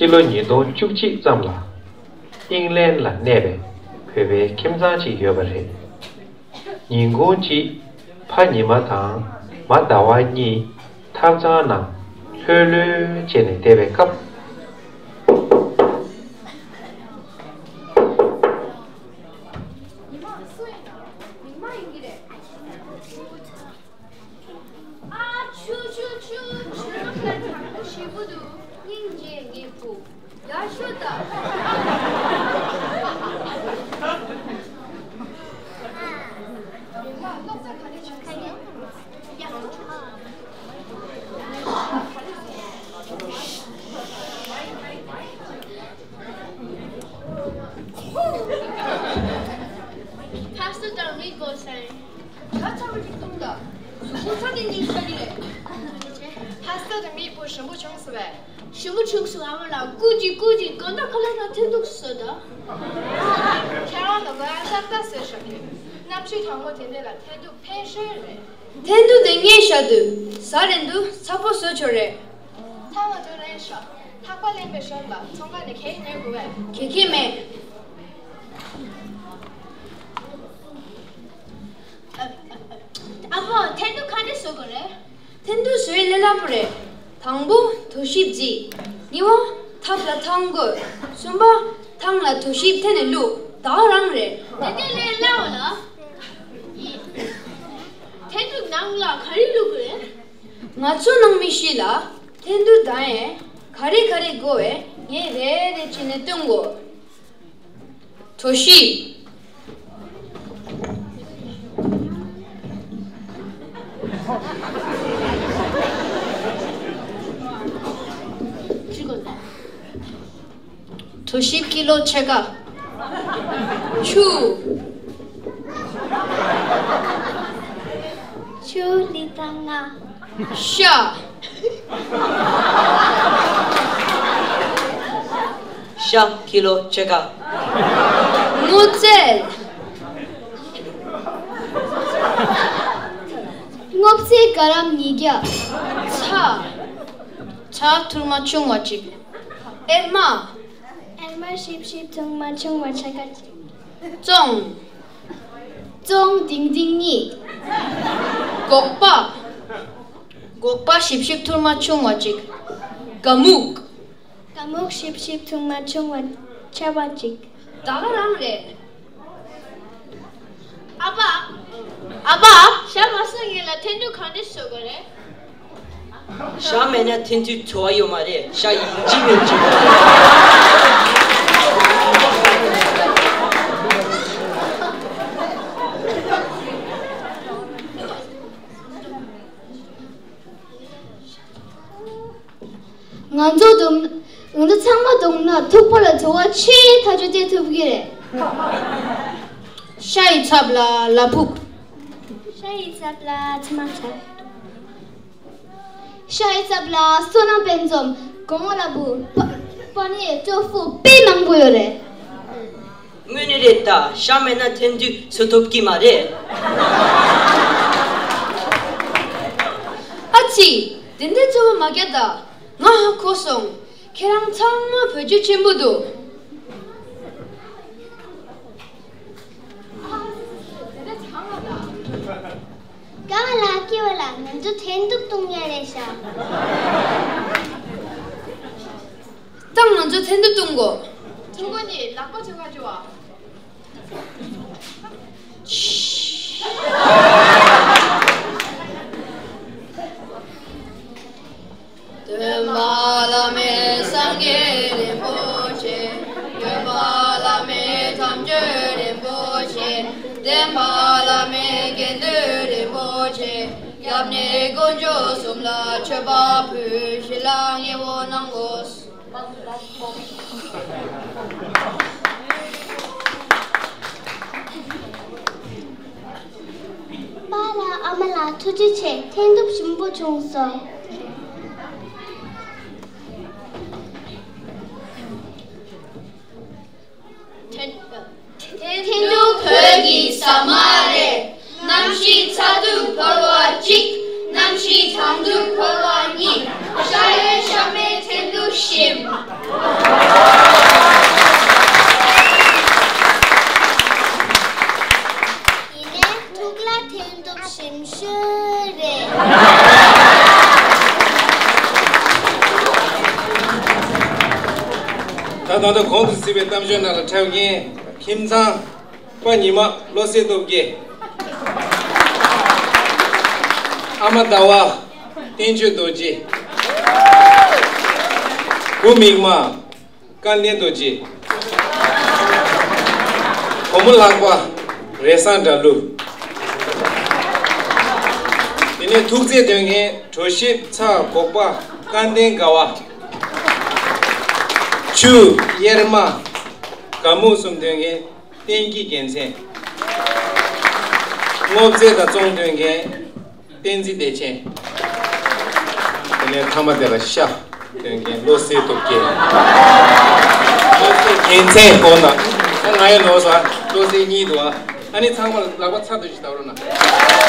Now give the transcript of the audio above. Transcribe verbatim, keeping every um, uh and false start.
ཕྱི་ལོ་ཉིས་སྟོང་བཅུ་གཅིག་ཙམ་ལ་ཨིང་ལན་ལ་གནས་པའི་བོད་པའི་ཁྱིམ་ཚང་ཅིག་ཡོད་པ་རེད། ཉིན་གུང་གཅིག་ཕ་ཉི་མ་དང་མ་ཟླ་བ་གཉིས་ཐབ་ཚང་ནང་ལྷོད་ལྷོད་བྱས་ནས་བསྡད་པའི་སྐབས། ཉི་མ་སུ་ཡིན་ནམ། ཉི་མ་ཡིན་གྱི་རེད། ཨ་ཆུ་ཆུ་ཆུ་ཆུ། ཞེ་པོ་འདུག་སྙིང་རྗེ་ངའི་བུ། ཡར་ཤོག་ད། ཉི་མ་སློབ་གྲྭ་ག་ནས་བྱུང་སོང་། ཕ་སུ་དང་མི་གོ་སེང་། ད་ཚ་བ་གཅིག་བཏུང་ད། གཟུགས་པོ་ཚ་དེ་གཉིས་ཆགས་ཀྱི་རེད། ཕ་སུ་དང་མི་བུ་ཞིམ་པོ་བྱུང་སོང་བས། ཞིམ་པོ་བྱུང་སོང་། ཨ་མ་ལགས། སྐུ་མཁྱེན་སྐུ་མཁྱེན། གང་ལྟར་ཁ་ལག་དང་འཐེན་ཐུག་བཟོས་ད། ཁྱེད་རང་ལ་དགོས་ཡ་ཏག་ཏག་བཟོས་བཞག་གི་རེད། གནམ་གཤིས་གྲང་མོ་དེ་འདྲ་ལ་འཐེན་ཐུག་ཕན་ཤོས་རེད། འཐེན་ཐུག་དེ་ངས་བཞག་དུས་ཟ་རན་དུས་ཚ་པོ་བཟོས་ཆོག་རེད། ཐང་ང་དུ་ལེན་ཤོག་ཐག་པ་ལེན་པའི་ཞོར་ལ་ཚོང་ཁང་ནས་གད་ཉོས་དགོས་པས། གད་ཁེ་མེད། ཨ་ཕ། འཐེན་ཐུག་ག་འདྲ་བཟོ་དགོས་རེད། འཐེན་ཐུག་བཟོ་ཡ་ལས་སླ་པོ་རེད། དང་པོ་དོ་ཞིབ་རྩི། གཉིས་པ་ཐབ་ལ་ཐང་དགོས། གསུམ་པ་ཐང་ལ་དོ་ཞིབ་འཐེན་ནས་བླུགས། ད་ག་རང་རེད། དེ་དེ་ལས་སླ་བ་ལ། འཐེན་ཐུག་ནང་ལ་ག་རེ་བླུགས་དགོས་རེད། ང་ཚོ་ནང་མི་ཞིག་ལ་འཐེན་ཐུག་དང་ཡན་ག་རེ་ག་རེ་དགོས་པས་ངས་རེ་རེ་བྱས་ནས་སྟོན་དགོས། དོ་ཞིབ། དོ་ཞིབ་ཀི་ལོ་ཕྱེད་ཀ། ཆུ། ཆུ་ལི་ཏྲ་ལྔ། ཤ། ཤ་ཀི་ལོ་ཕྱེད་ཀ། སྔོ་ཚལ། སྔོ་ཚལ་ག་རམ་ཉིས་བརྒྱ། ཚྭ། ཚྭ་ཐུར་མ་ཆུང་བ་གཅིག་ཨེར་མ། ཨེར་མ་ཞིབ་ཞིབ་ཐུར་མ་ཆུང་བ་ཕྱེད་ཀ་གཅིག་ཙོང་། ཙོང་ལྡིང་ལྡིང་གཉིས། སྒོག་པ། སྒོག་པ་ཞིབ་ཞིབ་ཐུར་མ་ཆུང་བ་གཅིག་ཀ་མུག། ཀ་མུག་ཞིབ་ཞིབ་ཐུར་མ་ཆུང་བ་ཕྱེད་པ་གཅིག་ད་ག་རང་རེད། ཨ་ཕ། ཨ་ཕ། ཤ་མ་ཟ་མཁན་ལ་འཐེན་ཐུག་ག་འདྲ་བཟོ་དགོས་རེད། ཤ་མེད་ན་འཐེན་ཐུག་བཟོ་བ་ཡོད་མ་རེད། ཤ་ཡིན་གཅིག་མིན་གཅིག་ང་ཚོ་བསྡོམས། ང་ཚོ་ཚང་མ་བསྡོམས་ན་ཐུག་པ་ལ་བྲོ་བ་ཆེས་ཐག་ཆོད་སྟེར་ཐུབ་ཀྱི་རེད། ཤ་ཡི་ཚབ་ལ་ལ་ཕུག་ཤ་ཡི་ཚབ་ལ་ཚ་མ་ཚ། ཤ་ཡི་ཚབ་ལ་བསོད་ནམས་དཔལ་འཛོམས། གོང་འོག་ལ་བུ། པ། པ་ནི་ཅོ་ཧྥུ་དཔེ་མང་པོ་ཡོད་རེད། དངོས་གནས་རེད་ད། ཤ་མེད་ན་འཐེན་ཐུག་བཟོ་ཐུབ་ཀྱི་མ་རེད། ཨ་ཙི། དེ་འདྲའི་རྩོད་པ་མ་རྒྱག་ད། ང་ཧ་གོ་སོང་། ཁྱེད་རང་ཚང་མ་བེད་སྤྱོད་ཆེན་པོ་འདུག་ཀ་བ་ལ་ཀི་བ་ལ་ང་ཚོ་འཐེན་ཐུག་བཏུང་ཡ་རེད་ཤག་ད་ང་ཚོ་འཐེན་ཐུག་བཏུང་གོ་ཕྲུ་གུ་གཉིས་ལག་པ་ཆུ་ཁ་ཆུ་བ། སྟོན་པ་བླ་མེད་སངས་རྒྱས་རིན་པོ་ཆེ། སྟོན་པ་བླ་མེད་དམ་ཆོས་རིན་པོ་ཆེ། བསྟན་པ་བླ་མེད་དགེ་འདུན་རིན་པོ་ཆེ། སྐྱབས་གནས་དཀོན་མཆོག་གསུམ་ལ་མཆོད་པ་ཕུལ། ཞིང་ལ་ངེས་པར་གནང་དགོས། པཱ་ལགས་ཨ་མ་ལགས་ཐུགས་རྗེ་ཆེ། འཐེན་ཐུག་ཞིམ་པོ་བྱུང་སོང་། འཐེན་འཐེན་ཐུག་བོད་ཀྱི་ཟ་མ་རེད། གནམ་གཤིས་ཚ་དུས་ཕོར་བ་གཅིག་གནམ་གཤིས་གྲང་དུས་ཕོར་བ་གཉིས། ཤ་ཡོད་ཤ་མེད་འཐེན་ཐུག་ཞིམ། ད་ད་ལྟ་གོང་དུ་གཟིགས་པའི་གཏམ་བརྗོད་ནང་ལ་འཁྲབ་མཁན་ཁྱིམ་ཚང་པ་ཉི་མ་བློ་གསལ་སྟོབས་རྒྱལ། ཨ་མ་ཟླ་བ་བསྟན་ཆོས་རྡོ་རྗེ། བུ་མིག་དམར་སྐལ་ལྡན་རྡོ་རྗེ། བུ་མོ་ལྷག་པ་རེ་བཟང་དགྲ་ལུ། དེ་ནས་ཐུགས་རྗེ་འདོན་མཁན་གྲོ་ཞིབ་ཚ་སྒོག་པ་སྐལ་ལྡན་དགའ་བ། ཆུ་གཡེར་མ་དགའ་མོ་གསུམ་འདོན་མཁན་བསྟན་སྐྱིད་རྒྱལ་མཚན། སྔོ་ཚལ་དང་བཙོང་འདོན་མཁན་བསྟན་འཛིན་བདེ་ཆེན། དེ་ནས་ཐ་མ་དེ་ལ་ཤ་འདོན་མཁན་བློ་གསལ་སྟོབས་རྒྱལ། བློ་གསལ་རྒྱལ་མཚན་གོ་ན། ད་ང་ཡི་ལོ་ས་བློ་གསལ་གཉིས་འདུག་ཨ། ཨ་ནི་ཚང་མ་ལག་པ་ཚ་དུ་ཞིག་བཏབ་རོགས་གནང་།